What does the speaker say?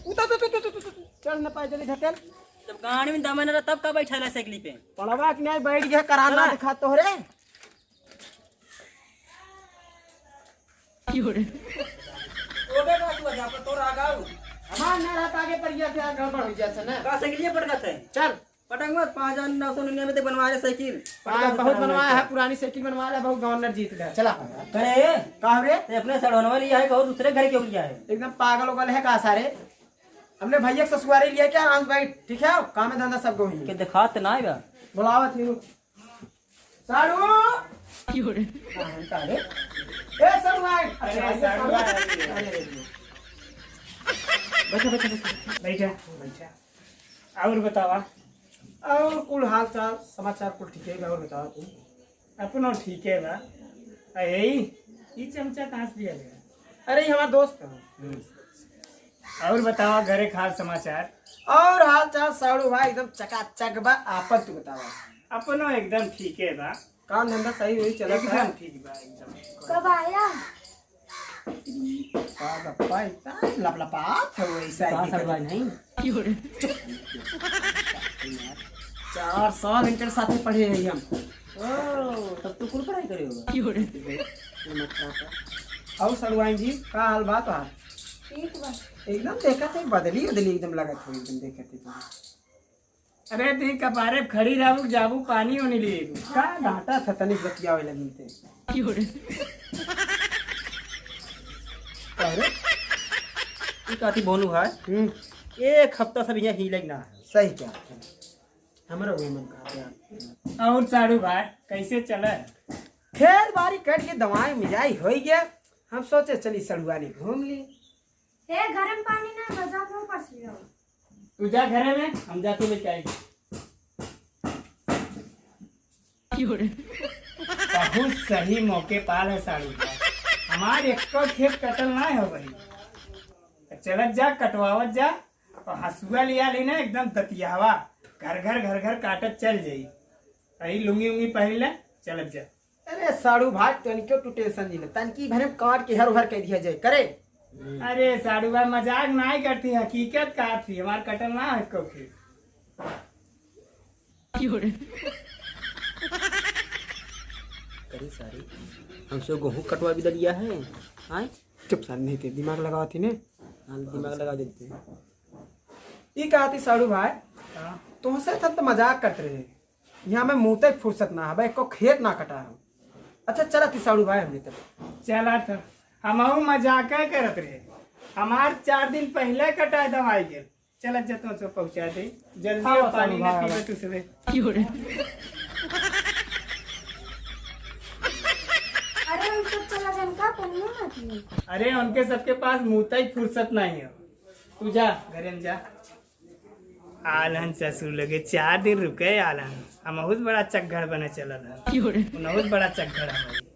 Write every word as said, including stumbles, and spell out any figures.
उतर, उतर, उतर, उतर, उतर। चल न पाए, जल्दी ढकेल। जब गाड़ी में दम न रहा, तब का बैठा रहा साइकिल पे? पड़वा के नहीं बैठ गया, कराना चला। दिखा तोहरे। ओबे का तू अध्यापक तोर आ गाऊ। हमार ना रहत आगे पर गया थे, गड़बड़ हो जात है ना। का साइकिल ये पड़ गया थे? चल। पटंग मत, पाँच हजार नौ सौ निन्यानवे ते बनवाए साइकिल। हाँ, बहुत बनवाया है, पुरानी साइकिल बनवाया है, बहुत गवर्नर जीत गया। चला। करे? का रे? ते अपने सड़वनवा लिया है, कहूँ दूसरे घर के लिया है? एकदम पागल उगल है का सारे? हमने भैया के ससुरारी लिया क्या? आराम से बैठ, ठीक है? काम धंधा सब को ही। के दिखात ना है बा। बुलावा थी, रुक। साड़ू! का है, का रे? ए, साड़ू आए। अच्छा, अरे, ये साड़ू साड़ू आए। आए। अरे, अरे, अरे। बैठा, बैठा, बैठा। बैठा, बैठा। और बतावा? और कुल हाल चाल, समाचार कुल ठीक है, और बतावा तू? अपनो ठीक है बा। आ, यही, ई चमचा कहाँ से लिया गया? अरे, ये हमारा दोस्त है। हम्म। और बतावा, घरे के हाल समाचार? और हाल चाल साड़ू भाई एकदम चकाचक बा, आपन तू बतावा। अपनो एकदम ठीक है बा। काम धंधा सही होई चलत एकदम है? ठीक बा, एकदम। कब आया? का गप्पा इतना लपलपात है वैसा कहाँ ही सड़वा दिखत। नहीं? चार साल इनके साथे पढ़े हैं हम। ओ, तब तो कुल पढ़ाई करे होगा। और सड़वाइन जी, का हाल बात है? ठीक बा। एकदम देखत है, बदली बदली एकदम लगत है, एकदम देखत है तो। अरे, ती कपारे पे खड़ी रहू, जाबू पानी ओनी लिए। का डांटा था, तनिक बतियावे लगी ते। अरे, ई काती बोनू है? हम्म। एक हफ्ता से यहाँ हीले ना है। सही क्या? हमरा वो मन कहा था। और साड़ू भाई, कैसे चले? खेत बारी कट के दवाई मिजाई होई गया, हम सोचे चली सड़ुआ ने घूम ली। हे, घर में पानी ना, बजा को पस लियो। तू जा घरे में, हम जाते लेके आई। बहुत सही मौके पाल है साड़ू भाई। हमार एक्को खेत कटल ना हो भाई। चलत जा, कटवावत जा, और हसुआ लिया ली ना, एकदम दतियावा, घर घर, घर घर काटत चल जाई। अही लुंगी उंगी पहिर ले, चलत जा। अरे साड़ू भाई, तनिको तू टेंशन नहीं ले, तनकी भरे में काट के हर भर कह दिया जाए, करे। अरे साड़ू भाई, मजाक नाई करती, हकीकत कहत थी, हमार कटल ना है को फिर। अरे सारे, हमसे गेहूं कटवा भी दलिया है, आए? चुप सारे, नहीं ते दिमाग लगावा थी ने। हाँ, दिमाग लगा देते हैं। ई कहती साड़ू भाई, हाँ। तुमसे तब तो मजाक करते रहे, यहाँ में मुँह तक फुर्सत ना है, एको खेत ना कटा है। अच्छा चला ती साड़ू भाई, हमने तब चला था, हमहू मजाक करत रहे, हमार चार दिन पहले कटाए दवाई गेल। चलत जा तो सब पहुँचा दे, जल्दी हाँ, आओ, पानी साड़ू ना भाई, पीबे तू सबे। अरे, हम सब चला जान का, पनिया ना पिए। अरे, उनके सबके पास मुँह तक फुर्सत नहीं है, तू जा, घरे में जा। आलन ससुर लगे चार दिन रुके आलन। हम बहुत बड़ा चकघर बने चलल है। बहुत बड़ा चकघर है।